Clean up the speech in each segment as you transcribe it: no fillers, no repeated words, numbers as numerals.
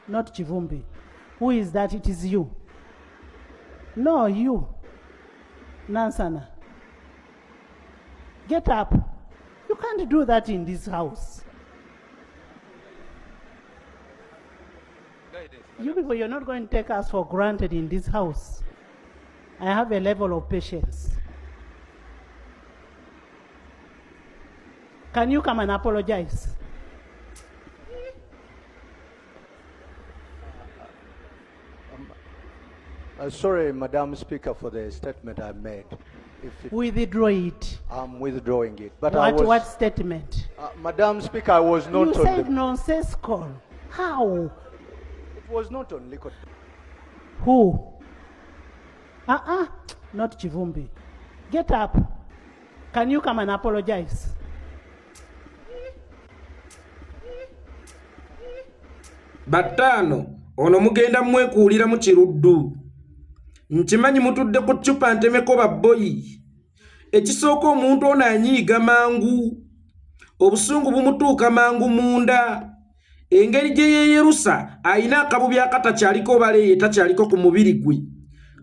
Not Kivumbi. Who is that? It is you. No, you. Nansana. Get up. You can't do that in this house. You people, you're not going to take us for granted in this house. I have a level of patience. Can you come and apologize? Sorry, Madam Speaker, for the statement I made. If it, Withdraw it. I'm withdrawing it. But I What, was, what statement? Madam Speaker, I was not You on said the, nonsensical. How? It was not on liquor. Who? Uh-uh, not Kivumbi. Get up. Can you come and apologize? Bataano ono mugenda mwekuuliramu kiruddu. Nkimanyi mutudde ku ccupa ntemeko babboyi. Ekisooka omuntu ono anyiiga mangu, obusungu bumutuuka mangu munda. Engeri gye yeeyerusa alina akabubi akatakyaliko obaleeye takyaliko ku mubiri gwe.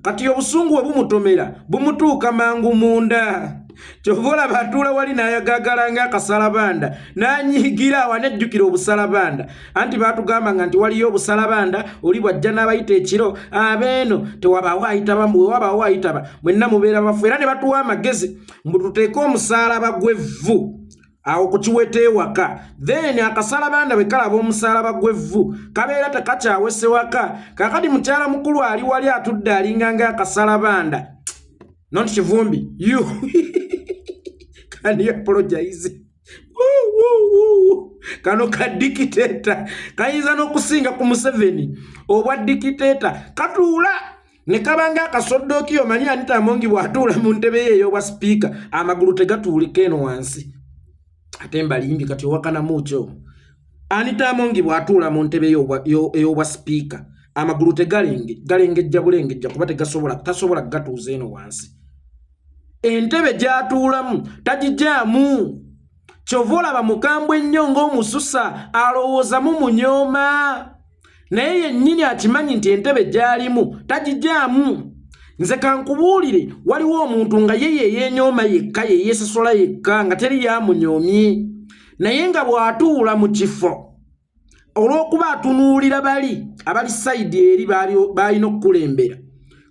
Kati obusungu bwe bumutomera bumutuuka mangu munda. Kyova olaba atuula wali n'ayagaagala ng'akasalabanda n'anyiigira awo anejjukira obusalabanda. Anti baatugambanga nti waliyo obusalabanda oli bw'ajja n'abayita ekiro abeeno tewabaawo ayitaba mbu wewabaawo ayitaba mwenna mubeera bafu. Era ne batuwa amagezi mbu tuteeke omusaalaba gw'evvu awo ku kiweta ewaka. Then akasalabanda bwe kalaba omusaalaba gw'evvu kabeera tekakyawese waka. Kaakati mukyala mukulu ali wali atudde alinga ng'akasalabanda. Not Kivumbi, you can you apologize? Woo, woo, woo. Kano ka dictator kayinza n'okusinga ku Museveni obwa dictator. Katuula ne kabanga akasoddoki. Omanyi Anita Amongi bw'atuula mu ntebe ye ey'obwa sipiika amagulu tegatuulika eno wansi, ate mbalimbi kati owakanamu kyo. Anita Amongi bw'atuula mu ntebe ey'obwa sipiika amagulu tegalenge galengejja bulengejja kuba tegasobola tasobola gatuuza eno wansi. Entebe gy'atuulamu tagijaamu. Kyova olaba mukambwe ennyo ng'omususa alowooza mumunyooma, naye yennyini akimanyi nti entebe gy'alimu tagijaamu. Nze kankubuulire, waliwo omuntu nga ye yeyeenyooma yekka, yeyeesosola yekka nga teri yamunyoomye, naye nga bw'atuula mu kifo olw'okuba atunuulira bali abali side eri balina okukulembera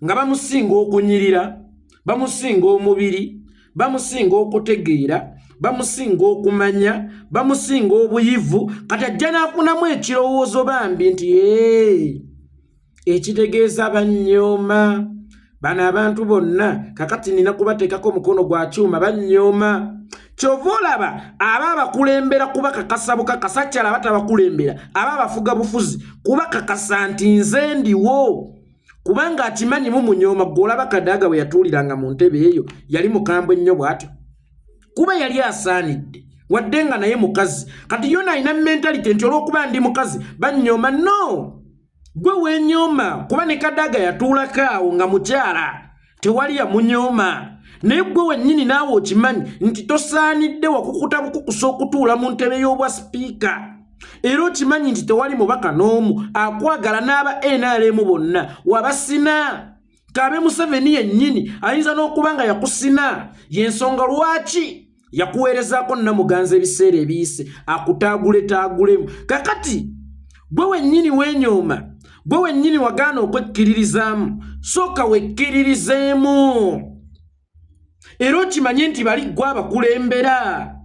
nga bamusinga okunyirira, bamusinga omubiri, bamusinga okutegeera, bamusinga okumanya, bamusinga obuyivu. Kati ajja n'afunamu ekirowoozo bambi nti ee ekitegeeza bannyooma bano abantu bonna, kakati nina kubateekako omukono gwa kyuma, bannyooma. Kyova olaba aba abakulembera kubakakasa bukakasa kyala abatabakulembera aba abafuga bufuzi kubakakasa nti nze ndiwo, kubanga akimanyi mumunyooma. Gwe olaba Kadaga bwe yatuuliranga mu ntebe eyo yali mukambwe nnyo bw'atyo, kuba yali asaanidde wadde nga naye mukazi. Kati yona alina mentality nti olw'okuba ndi mukazi bannyooma. No, gwe weenyooma, kuba ne Kadaga yatuulako awo nga mukyala tewali yamunyooma. Naye gwe wennyini naawe okimanyi nti tosaanidde wakukuta bukukusa okutuula mu ntebe y'obwa sipiika, era okimanyi nti tewali mubaka n'omu akwagala n'aba NRM bonna wabasina. Kabe Museveni yennyini ayinza n'okuba nga yakusina, y'ensonga lwaki yakuweerezaako Namuganza ebiseera ebiyise akutaaguletaagulemu. Kakati gwe wennyini weenyooma, gwe wennyini wagaana okwekkiririzaamu. Sooka wekkiririzeemu era okimanye nti bali ggwe abakulembera.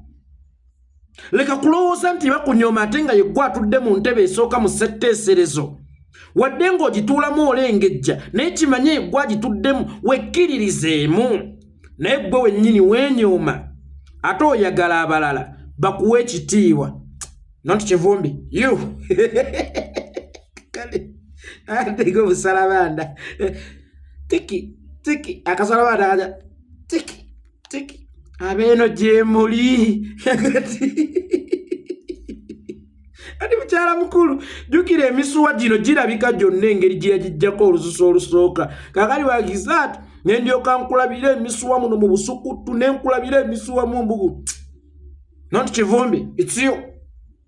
Leka kulowooza nti bakunyooma ate nga yeggwe atudde mu ntebe esooka mu ssetteeserezo. Wadde ng'ogituulamu olengejja, naye kimanye yeggwe agituddemu, wekkiririzeemu. Naye ggwe wennyini weenyooma ate oyagala abalala bakuwe ekitiibwa. Not Kivumbi, you kale atega obusalabanda tiki tiki akasalabanda kaja tiki tiki abeeno gyemuli. Ati mukyala mukulu, jjukira emisuwa gino girabika gyonna engeri gye yagijjako olususu olusooka. Kakali wagiza ati ne ndyoka nkulabira emisuwa muno mu busukuttu ne nkulabira emisuwa mu mbugu. Not Kivumbi, it's you.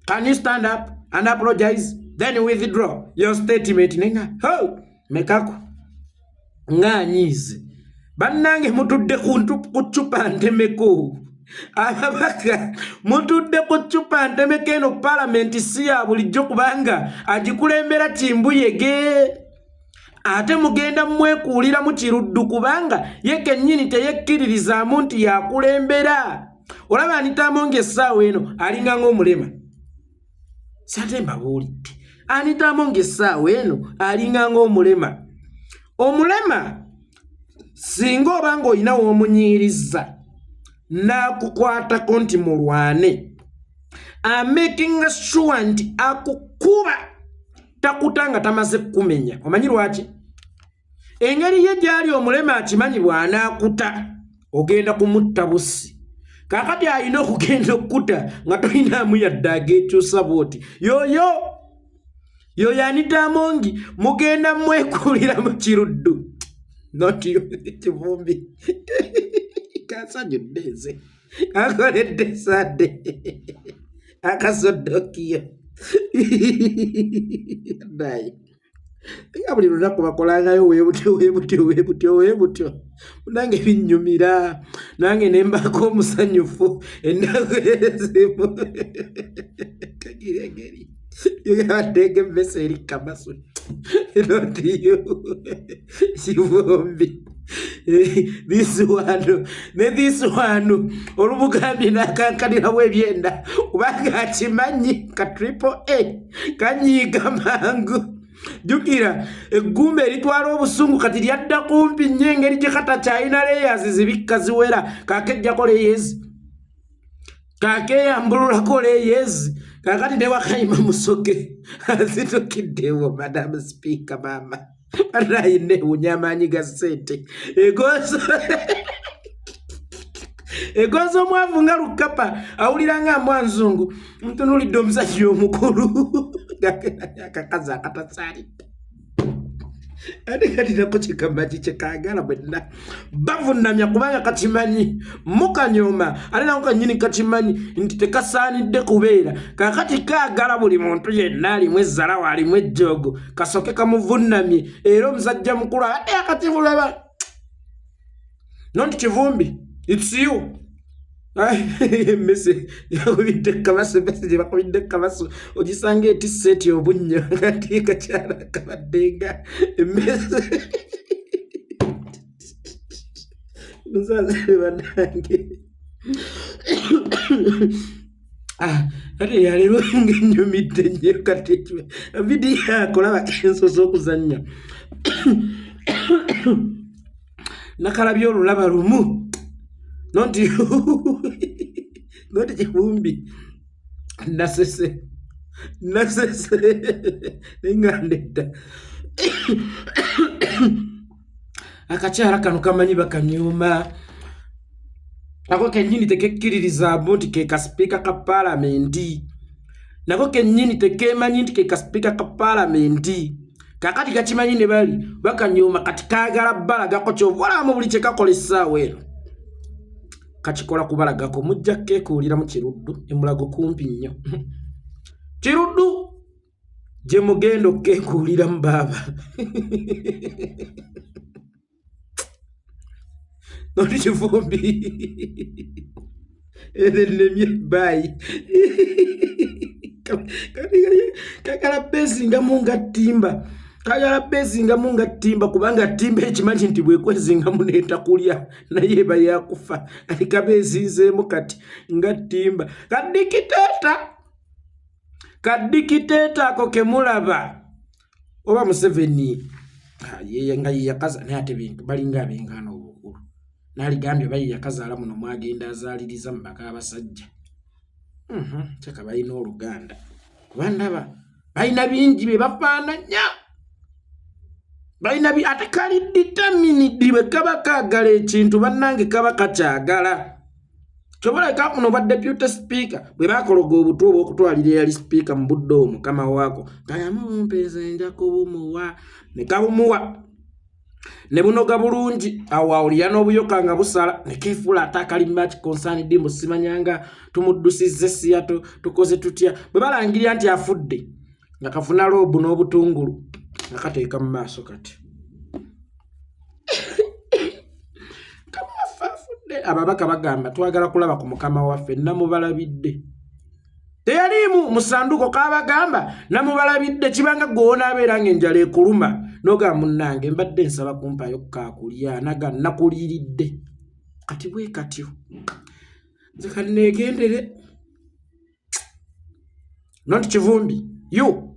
Can you stand up and apologize? Then withdraw your statement. Nenga ho mekako ng'anyiize. Bannange mutudde ku ccupa ntemeko. Ababaka mutudde ku ccupa ntemeko. Eno palamenti si ya bulijjo kubanga agikulembera Kimbuyege, ate mugenda mwekuuliramu Kiruddu kubanga ye kennyini teyekkiririzaamu nti yakulembera. Olaba Anita Among essaawa eno alinga ng'omulema. Sate mbabuulidde, Anita Among essaawa eno alinga ng'omulema. Omulema singa oba ng'olina w'omunyiiriza n'akukwatako nti mulwane, amakinga sure nti akukuba takuta nga tamaze kukumenya. Omanyi lwaki? Engeri ye gy'ali omulema akimanyi bw'anaakuta ogenda kumutta bussi. Kaakati alina okugenda okukuta nga tolinaamu yadde ageekyusa bw'oti. Yoyo yoyo Anita Among mugenda mwekuulira mu Kiruddu, not Kivumbi. Kansanyudde nze, kakoledde sadde akasodokiyo naye nga buli lunaku bakolangayo weebutyo weebutyo weebutyo weebutyo. Nange binnyumira, nange ne mbaako omusanyufu ennaku ezimu. Kagiregeri yabaddenga emmese eri kamasu, not you Kivumbi. This one ne this one olumugambye n'akankanirawo ebyenda kubanga akimanyi ka triple A kanyiiga mangu. Jjukira eggumba eritwala obusungu kati lyadda kumpi nnyo, engeri gye katakyalina layers zibikka ziwera. Kakejjako layers, kakeyambululako layers. Kakati ne Wakayima Musoke azitukiddewo. Madam Speaker, maama banaye neewunya amaanyi ga ssente. Egozo egoza omwavu nga lukapa awulira nga mbwa nzungu. Ntunulidde omusajja omukulu, akakazi akatasaalidde, ate kati nako kikamanyi kyekagala. Bwenna bavunamya kubanga kakimanyi mukanyooma, ate nako kanyini kakimanyi nti tekasaanidde kubeera. Kakati kaagala buli muntu yenna alimu ezzalawo, alimu ejjoogo, kasooke kamuvunamye. Era omusajja mukulu ate akakivulaba nonti Kivumbi, it's you. Emmese yakubidde kabaso, emmese gye bakubidde kabaso ogisanga etisse eti obunnyo. Kati kakyala kabadde nga emmese. Musaze bannange. Ah, kati yaleero ngaennyumidde nnyo. Kati vidiyo akolaba ensoso okuzannya nakalabye olulaba lumu nonti Kivumbi. Nasese nasese nenga nedda. Akakyala kano kamanyi bakanyuma, ako kennyini tekekkiririzaamu nti ke kasipiika ka paalamenti. Nako kennyini tekemanyi nti ke kasipiika ka paalamenti. Kakati kakimanyi ne bali bakanyuma. Kati kaagala balagako. Kyova olamu buli kye kakola essaawa eno kakikola kubalagako. Mujja keekuuliramu Kiruddu emulago kumpi nnyo. Kiruddu gye mugenda okukeekuuliramu baaba noti Kivumbi erenemye baayi. Kagala beezingamu nga ttimba, kagala beezingamu nga ttimba, kubanga ttimba ekimanyi nti bwekwezingamu neetakulya naye eba yakufa. Kati kabeezinzeemu kati nga ttimba. Kadikiteeta, kadikiteeta ako kemulaba oba Museveni nga yeyakaza, naye ate bintu balinga abengaana obukulu. Naligambye oba yeyakazaala muno mwagenda azaaliriza mu baka abasajja. Kyaka balina oluganda kuba ndaba balina bingi bye bafaananya, balina ate kali determined. Bwe kaba kaagala ekintu, bannange, kaba kakyagala. Kyobaleka kuno bwa deputy speaker bwe bakologa obutwa obw'okutwalira eyali speaker mu budde obwo mukama waako kayamubumpeeza nja kubumuwa, ne kabumuwa ne bunoga bulungi. Awo awulira n'obuyoka nga busala ne keefuula ate akali much concerned mbu simanyanga tumuddusizza esiyato tukoze tutya. Bwe balangirira nti afudde, Nga kafuna loobu n'obutungulu nga kateeka mu maaso kati. Mukama waffe afudde. Ababaka bagamba twagala kulaba ku mukama waffe namubalabidde. Teyaliimu mu ssanduuko kabagamba namubalabidde kibanga gwe wonaabeera ng'enjala ekuluma n'ogamba munnange mbadde nsaba kumpayo kaakulya naga nakuliiridde kati bwe katyo nze kanneegendere. Not Kivumbi, you.